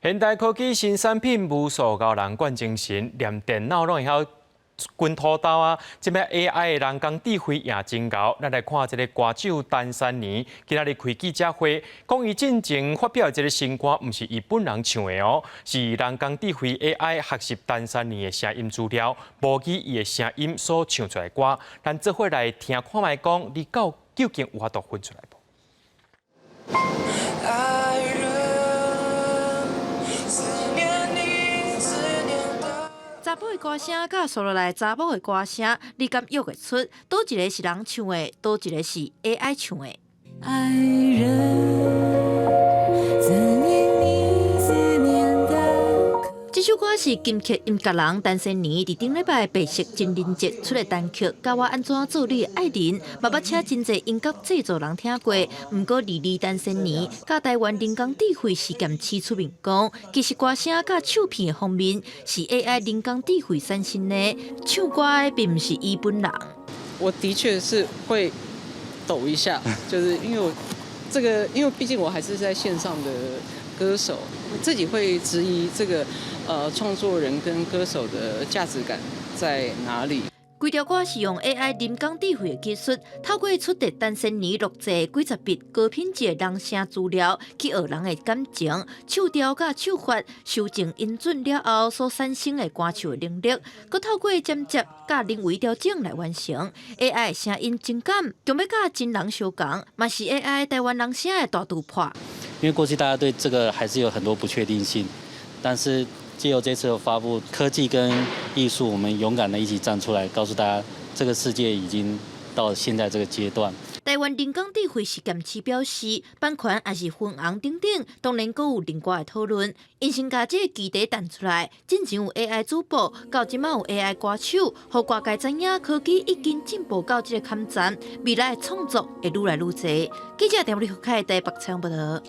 現代科技新產品無數𠢕人灌精神，連電腦攏會曉滾土豆啊！這擺 AI 的人工智慧也真𠢕。咱來看這个歌手陳珊妮，今仔日開記者會，講伊進前發表的這个新歌，毋是伊本人唱的哦，是人工智慧 AI 學習陳珊妮的聲音資料，模擬伊的聲音所唱出來的歌。咱做伙來聽看覓，講你到究竟有法度分出來無？愛人，思念你，思念的。查埔的歌聲佮紲落來查某的歌聲，你敢約會出？佗一个是人唱的，佗一个是 AI 唱的？愛人，思念你，思念的。這首歌是金曲音樂人陳珊妮佇頂禮拜白色情人節出的單曲《教我按怎做你的愛人》，嘛捌請真濟音樂製作人聽過。毋過，二二陳珊妮佮台灣人工智慧實驗室出面講，其實歌聲佮唱片的方面是 AI 人工智慧產生的，唱歌的並毋是伊本人。我的確是會抖一下，就是因為我這個，因為畢竟我還是在線上的歌手，我自己會質疑這個創作人跟歌手的價值感在哪裡。規條歌是用 AI 人工智慧的技術，透過取得陳珊妮錄製幾十筆高品質的人聲資料，去學人的感情、唱調佮唱法，修正音準了後所產生的歌唱能力，閣透過剪接佮人為調整來完成 AI 的聲音情感，強欲佮真人相仝，嘛是 AI 台灣人聲的大突破。因為過去大家對這個還是有很多不確定性，但是借由這次的發布，科技跟藝術，我們勇敢的一起站出來，告訴大家，這個世界已經到現在這個階段。台灣人工智慧實驗室表示，版權抑是分紅等等，當然閣有另外的討論。𪜶先共這个議題彈出來，進前有 AI 主播，到這馬有 AI 歌手，予外界知影科技已經進步到這个坎站，未來的創作會愈來愈濟。記者陳立凱台北採訪報道。